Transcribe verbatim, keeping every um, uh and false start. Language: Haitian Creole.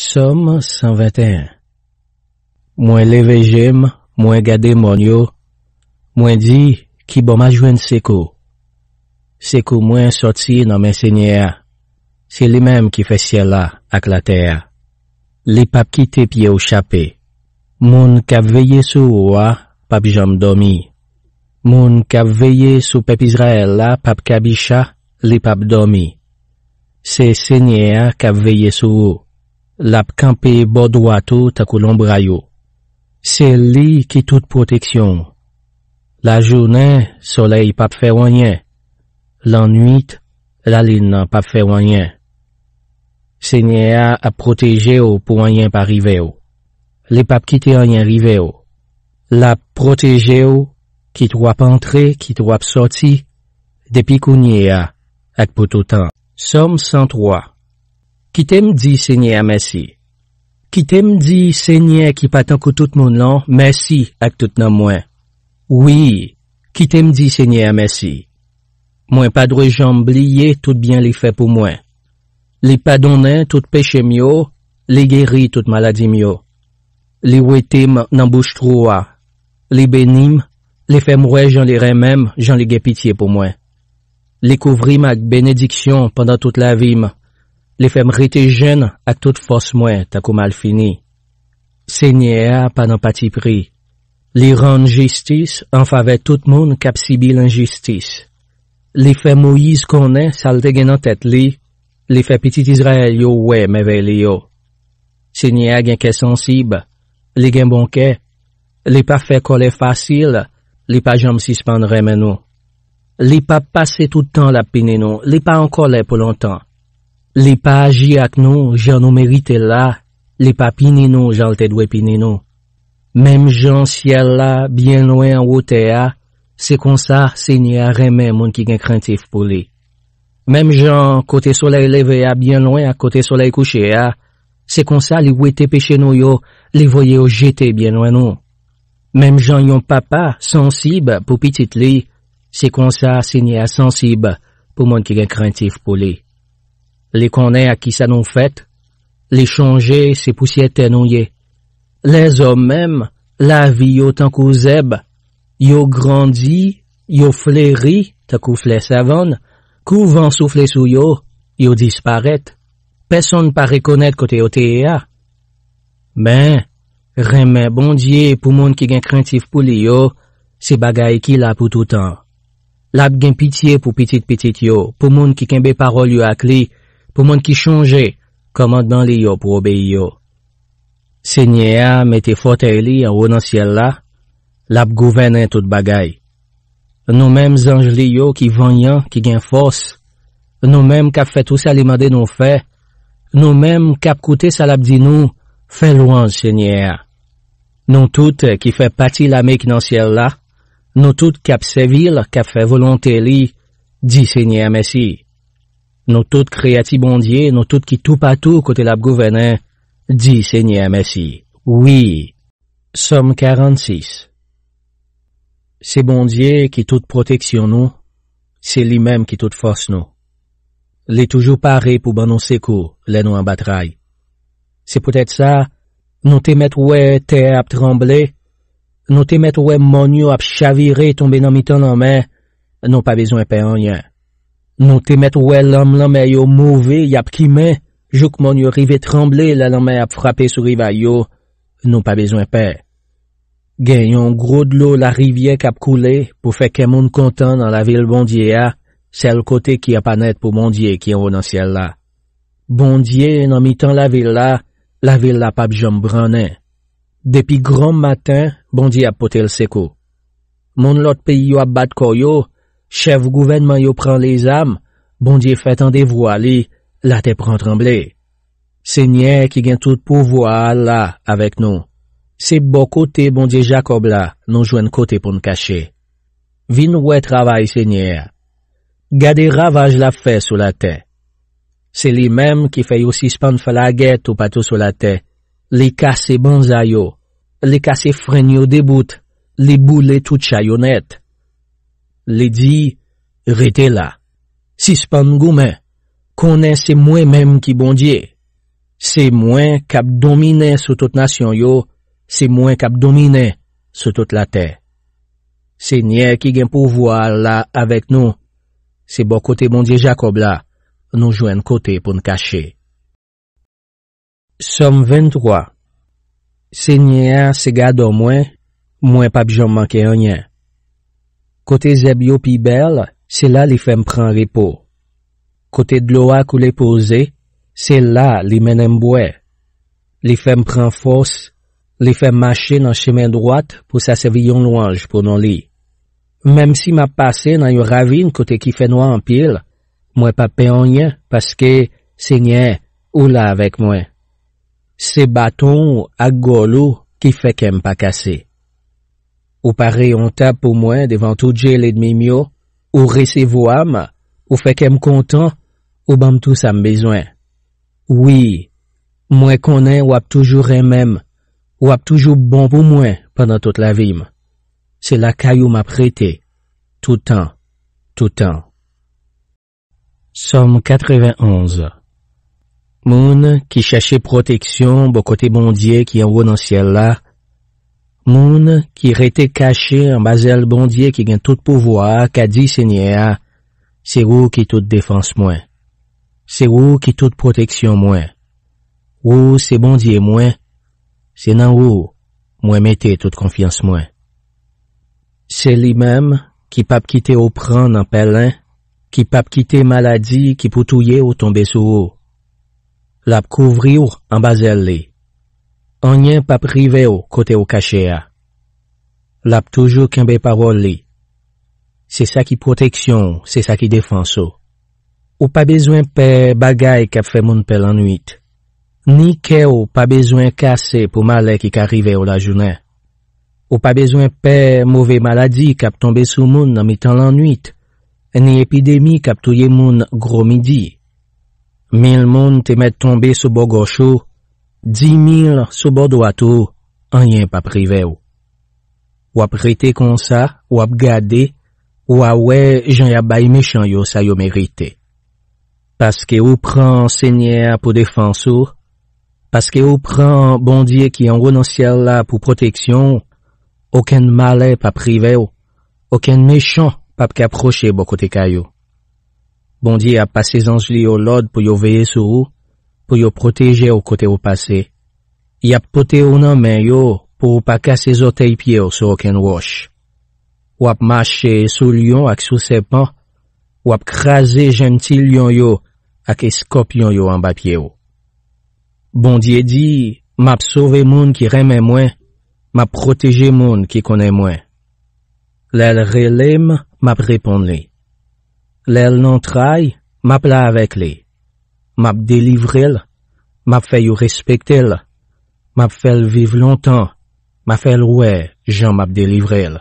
Sòm san venteyen. Mwen leve je m, mwen gade mòn yo, mwen di, ki bò m a jwenn sekou? Sekou mwen sòti nan men Senyè a. Se li menm ki fè syèl la ak latè a. Li p ap kite pye w chape. Moun k ap veye sou ou a p ap janm dòmi. Moun k ap veye sou pèp Izrayèl la p ap kabicha, li p ap dòmi. Se Senyè a k ap veye sou ou. L ap kanpe bò dwat ou tankou lonbray ou. Se li ki tout pwoteksyon w. Lajounen, solèy p ap fè w anyen. Lannwit, lalin nan p ap fè w anyen. Senyè a ap pwoteje w pou anyen pa rive w. Li p ap kite anyen rive w. L ap pwoteje w, kit w ap antre, kit w ap sòti, depi kounye a ak pou toutan. Sòm san twa. Kite m di Senyè a mèsi. Kite m di Senyè ki pa tankou tout moun lan, mèsi ak tout nanm mwen. Wi, kite m di Senyè a mèsi. Mwen pa dwe janm bliye tout byen li fè pou mwen. Li padonnen tout peche m yo, li geri tout maladi m yo. Li wete m nan bouch twou a. Li beni m, li fè m wè jan li renmen m, jan li gen pitye pou mwen. Li kouvri m ak benediksyon pandan tout lavi m. Li fè m rete jenn ak tout fòs mwen tankou malfini. Senyè a pa nan patipri. Li rann jistis an favè tout moun k ap sibi lenjistis. Li fè Moyiz konnen sa l te gen nan tèt li, li fè pitit Izrayèl yo wè mèvèy li yo. Senyè a gen kè sansib, li gen bon kè, li pa fè kòlè fasil, li pa janm sispann renmen nou. Li p ap pase tout tan l ap pini nou, li pa an kòlè pou lontan. Li pa aji ak nou jan nou merite l la, li pa pini nou jan l te dwe pini nou. Menm jan syèl la byen lwen an wotè a, se konsa Senyè a renmen moun ki gen krentif pou li. Menm jan kote solèy leve a byen lwen ak kote solèy kouche a, se konsa li wete peche nou yo, li voye yo jete byen lwen nou. Menm jan yon papa sansib pou pitit li, se konsa Senyè a sansib pou moun ki gen krentif pou li. Li konnen ak kisa nou fèt, li chonje se pousyè tè nou ye. Lèzòm menm, lavi yo tankou zèb, yo grandi, yo fleri tankou flè savann, kou van soufle sou yo, yo disparèt. Pèsonn pa rekonèt kote yo te ye a. Men, renmen Bondye pou moun ki gen krentif pou li yo, se bagay ki la pou toutan. L ap gen pitye pou pitit pitit yo, pou moun ki kenbe pawòl yo ak li, pou moun ki chonje kòmandman li yo pou obeyi yo. Senyè a mete fòtèy li anwo nan syèl la, l ap gouvènen tout bagay. Nou menm zanj li yo ki vanyan, ki gen fòs, nou menm k ap fè tou sa li mande nou fè, nou menm k ap koute sa l ap di nou, fè lwanj Senyè a. Nou tout ki fè pati lame ki nan syèl la, nou tout k ap sèvi l, k ap fè volonte li, di Senyè a mèsi. Nou tout kreyati Bondye, nou tout ki toupatou kote l ap gouvènen, di Senyè a mèsi. Wi. Sòm karannsis. Se Bondye ki tout pwoteksyon nou, se li menm ki tout fòs nou. Li toujou pare pou ban nou sekou lè nou anba tray. Se poutèt sa, nou te mèt wè tè a ap tranble, nou te mèt wè mòn yo ap chavire tonbe nan mitan lanmè, nou pa bezwen pè anyen. Nou te mèt wè lanm lanmè yo move, y ap kimen, jouk mòn yo rive tranble lè lanmè ap frape sou rivaj yo, nou pa bezwen pè. Gen yon gwo dlo larivyè k ap koule pou fè kè moun kontan nan lavil Bondye a, sèl kote ki apa nèt pou Bondye ki anwo nan syèl la. Bondye nan mitan lavil la, lavil la p ap janm brannen. Depi granmmaten, Bondye ap pote l sekou. Moun lòt peyi yo ap bat kò yo, chèf gouvènman yo pran lezam, Bondye fè tande vwa li, latè pran tranble. Senyè ki gen tout pouvwa a la avèk nou. Se bò kote Bondye Jakòb la nou jwenn kote pou n kache. Vin wè travay Senyè a. Gade ravaj l ap fè sou latè. Se li menm ki fè yo sispann fè lagè toupatou sou latè. Li kase banza yo, li kase frenn yo debout, li boule tout cha yo nèt. Li di, rete la, sispann goumen, konnen se mwen menm ki Bondye. Se mwen k ap dominen sou tout nasyon yo, se mwen k ap dominen sou tout latè. Senyè ki gen pouvwa a la avèk nou. Se bò kote Bondye Jakòb la nou jwenn kote pou n kache. Sòm venntwa. Senyè a se gadò mwen, mwen p ap janm manke anyen. Kote zèb yo pi bèl, se la li fè m pran repo. Kote dlo a koule poze, se la li mennen m bwè. Li fè m pran fòs, li fè m mache nan chemen dwat pou sa sèvi yon lwanj pou non li. Menm si m ap pase nan yon ravin kote ki fè nwa anpil, mwen p ap pè anyen, paske, Senyè, ou la avèk mwen. Se baton w ak gòl ou ki fè kè m pa kase. Ou pare yon tab pou mwen devan tout je lènmi m yo, ou resevwa m, ou fè kè m kontan, ou ban m tou sa m bezwen. Wi, mwen konnen w ap toujou renmen m, w ap toujou bon pou mwen pandan tout lavi m. Se lakay ou m ap rete, toutan, toutan. Sòm katrevenonz. Moun ki chèche pwoteksyon bò kote Bondye ki anwo nan syèl la, moun ki rete kache anba zèl Bondye ki gen tout pouvwa a ka di Senyè a, se ou ki tout defans mwen. Se ou ki tout pwoteksyon mwen. Ou se Bondye mwen, se nan ou mwen mete tout konfyans mwen. Se li menm ki p ap kite w pran nan pèlen, ki p ap kite maladi ki pou touye w tonbe sou ou. L ap kouvri w anba zèl li. Anyen p ap rive w kote w kache a. L ap toujou kenbe pawòl li. Se sa ki pwoteksyon w, se sa ki defans ou. Ou pa bezwen pè bagay k ap fè moun pè lannwit. Ni kè w pa bezwen kase pou malè ki ka rive w lajounen. Ou pa bezwen pè move maladi k ap tonbe sou moun nan mitan lannwit, ni epidemi k ap touye moun gwo midi. Mil moun te mèt tonbe sou bò gòch ou, di mil sou bò dwat ou, anyen p ap rive w. W ap rete konsa, w ap gade, w a wè jan y ap bay mechan yo sa yo merite. Paske ou pran Senyè a pou defans ou, paske ou pran Bondye ki anwo nan syèl la pou pwoteksyon w, okenn malè p ap rive w, okenn mechan p ap ka pwoche bò kote kay ou. Bondye ap pase zanj li yo lòd pou yo veye sou ou, pou yo pwoteje w kote w pase. Y ap pote w nan men yo pou w pa kase zòtèy pye w sou okenn wòch. W ap mache sou lyon ak sou sèpan, w ap kraze jenn ti lyon yo ak eskòpyon yo anba pye w. Bondye di, m ap sove moun ki renmen mwen, m ap pwoteje moun ki konnen mwen. Lè l rele m, m ap reponn li. Lè l nan tray, m ap la avèk li. M ap delivre l, m ap fè yo respekte l, m ap fè l viv lontan, m ap fè l wè jan m ap delivre l.